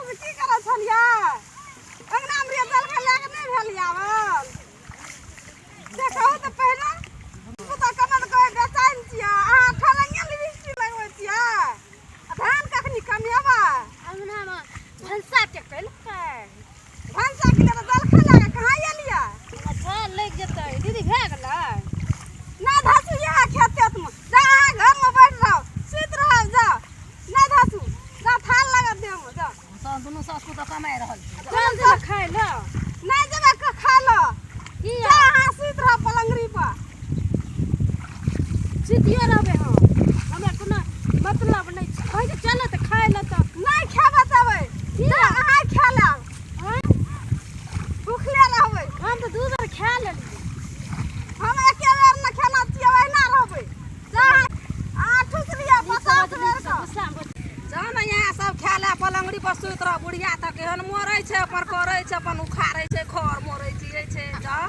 से की करै छलियै? अंगनामे रहियै, जलखै लए कऽ नहि भेल आबल। से कहू तऽ पहिने। पुतहु कमल कहै बेचैन छियै, अहाँ ठरंगे लिपस्टिक लगबै छियै। आ धान कखनी कमेबै? अंगनामे भनसा के केलकै? भनसा के लिए तऽ जलखै लए कऽ कहाँ एलियै? अच्छा लागि जेतै दीदी, भए गेलै? नहि धसू इएह खेत तेतमे। जा, अहाँ घरमे बैठ रहब, सुति रहब। जाउ, नहि धसू। जाउ, थाल लागत देहमे, जाउ। सब दुनू सास पुतोह कमाइ रहल छै। चल जेबै खाय लए। नहि जेबै खाय लए। किया? जा, अहाँ सुति रहब पलंगरी पर। सुतियो रहबै हम, हमरा कोनो मतलब नहि छै। कहै छै चल तऽ खाय लए तऽ नहि खेबै तेबै। जा, अहाँ खा लेब। आँय? भुखले रहबै। हम तऽ दू बेर खा लेलियै। हम एके बेर ने खेना छियै, ओहिना रहबै। जा, अहाँ ठुस लिअ 50 बेर कऽ। गुस्सामे जाउ ने, यहाँ सब खाय लए पलंगड़ी पर सुति रह। बुढ़िया तऽ केहन मरै छै, अपन करै छै, अपन उखाड़ै छै, खर मरै चिरै छै। जाउ,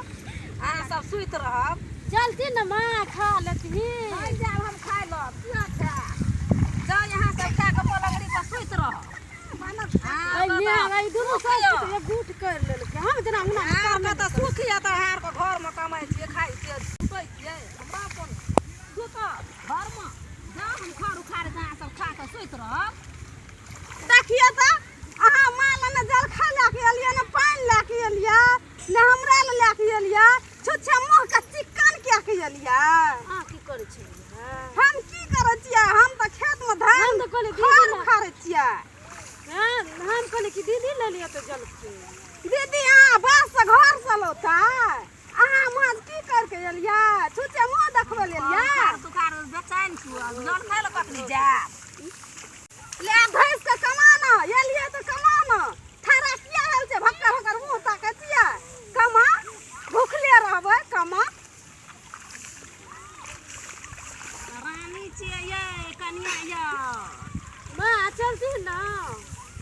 अहाँ सब सुति रहब। चलती ने माँ, खा लेतही। नहि जायब हम खाय लए। किया खायब? जाउ, यहाँ सब खा कऽ पलंगड़ी पर सुति रहब। दुनू सास एक गुट कर लेलकै। हम जेना अंगना मे अहाँ आरके तऽ सुख यऽ, तऽ अहाँ आरके घरमे कमाइ छियै, खाइ छियै, सुतै छियै। हमरा अपन सुतब घरमे। जाउ, हम खर उखाड़ि कऽ अहाँ सब खा कऽ सुति रहब। देखिए तऽ, अहाँ माँ लए ने जलखै लए कऽ एलियै, ने पानि लए कऽ एलियै, ने हमरा लए लए कऽ एलियै। छुच्छे मुँहके चिक्कन कए कऽ एलियै। अहाँ की करै छलियै? हम की करै छियै? हम तऽ खेतमे धान हम तऽ कहलियै दीदी खर लए- उखाड़ै छियै। हँ, हम कहलियै कि दीदी लए लिअ तऽ जलखै। दीदी अहाँ बास से घर से लौता, अहाँ महज की करके एलियै? छुच्छे मुँह देखबै लए एलियै? खर सुखार बेचैन छियै, जलखै लए कखनी जायब? ले धैस के कमा न, एलियै तऽ कमा न। ठहरा किया भेल छै? भक्कर भक्कर मुँह ताकै छियै। कमा, भुखले रहबै, कमा। रानी छियै यै कनिया यौ। माँ, चलती ने।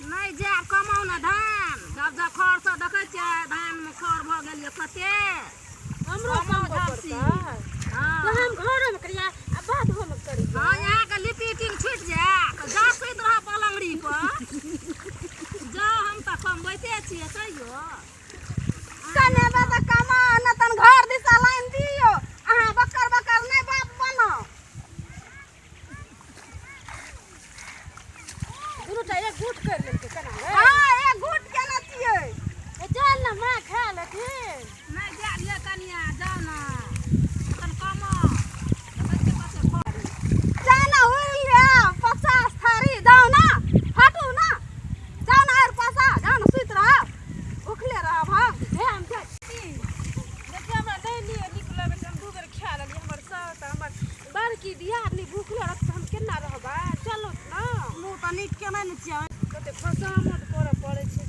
नहि जायब, कमाउ ने धान। जब जब खर सब देखै छियै, धानमे खर भऽ गेल यऽ कते। हमरो कमाउ कमबऽ झपसी। पड़तै। हँ। तऽ हम घरोमे करियै आ बाधोमे करियै। हँ, यहाँके लिपिटिंग छुटि जाय तऽ जा सुति रह पलंगड़ी पर। जाउ, हम तऽ कमबैते छियै तैयो। कमेबै तऽ कमा, नहि तहन घर दिशा लाइन दियौ। अहाँ बकर बकर नहि बाप बनाउ। दुनूटा एक गुट करि लेलकै केना रे? हँ, एक गुट केने छियै। ए, चल ने माँ, खा लेथिन। नहि जायब यै कनिया, जाउ ने, अपन कमाउ। देखै छियै कते खर। जा ने, उड़ि लिअ 50 थारी। जाउ ने, हटू ने, जाउ ने, आर पासा जाउ ने, सुति रहब, भुखले रहब हम। हे, हम जाइ छी। देखियौ, हमरा नहि नीक लगै छै। हम दू बेर खा लेलियै। हमर साउस आ हमर बड़की दियादनी भूखले रहत तऽ हम केना रहबै? चलू ने। मुँह तऽ नीक केने ने छियै। कते खुशामद करऽ पड़ै छै।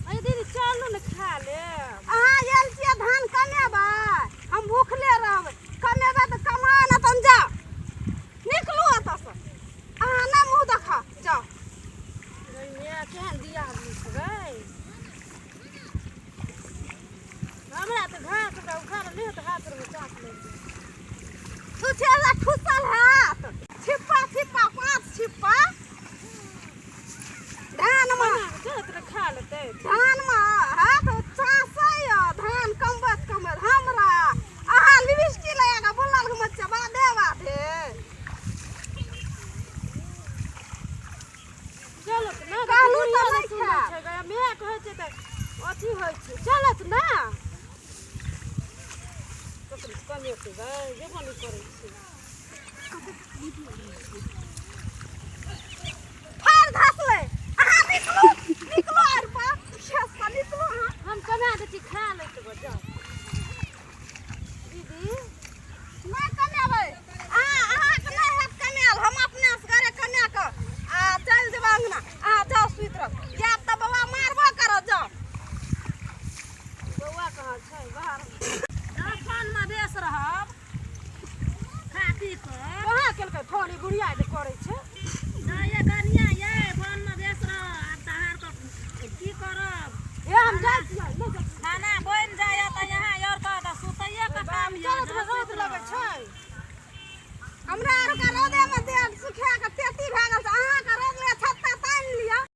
अरे दीदी, चलू ने, खा लेब। अहाँ आयल छियै धान कमेबै, हम भूखले रहबै? कमेबै तऽ कमा, ने तहन जाउ, निकलू एतऽसँ। अहाँ नहि मुँह देखा, जाउ। गै माय, केहन दियादनी छै गै। हमरा तऽ घास हमरा उखाड़ल नहि होत, हाथ मे चाट लागि जायत। छुछे ठुसल हैत छिप्पा छिप्पा, 5 छिप्पा धानमे। चलत ने, खा लेतै। धानमे हैत चासै। धान कमबैत कमबैत हमरा अहाँ लिपस्टिक लगा कऽ बुलल घुमै छियै बाधे बाधे। चलत ने। कहलहुँ तऽ नहि सुनै खायब। छै गै, माय कहै छै तऽ अथी होइ छै। चलत ने, ककरो कमेतै गै, जेबो नहि करै छै। फाड़ धसलै। अहाँ निकलू, निकलू आर पर खेतसँ, निकलू अहाँ। हम कमा दै छी, खा लैत गो। जाउ दीदी। नहि कमेबै। अहाँके नहि हैत कमायल। हम अपनासँ घरे कमा कऽ आ चलि जेबै अङ्गना। अहाँ जाउ, सुति रहू। जायब तऽ बौआ मारबो करत, जाउ। बौआ कहाँ छै? बाहर। जाउ, फोनमे बेस रहब खा पी कऽ। कहाँ केलकै फोन ई बुढ़िया जे करै छै? जाउ यै कनिया यै, फोनमे बेस रह। आब तऽ अहाँ आरके की करब? हे, हम जाइ छियै, नहि जाइ छियै। खाना बनि जाइए तऽ यहाँ आओर कऽ तऽ सुतैये के काम यऽ। चलत ने, रौद लगै छै। हमरा आरके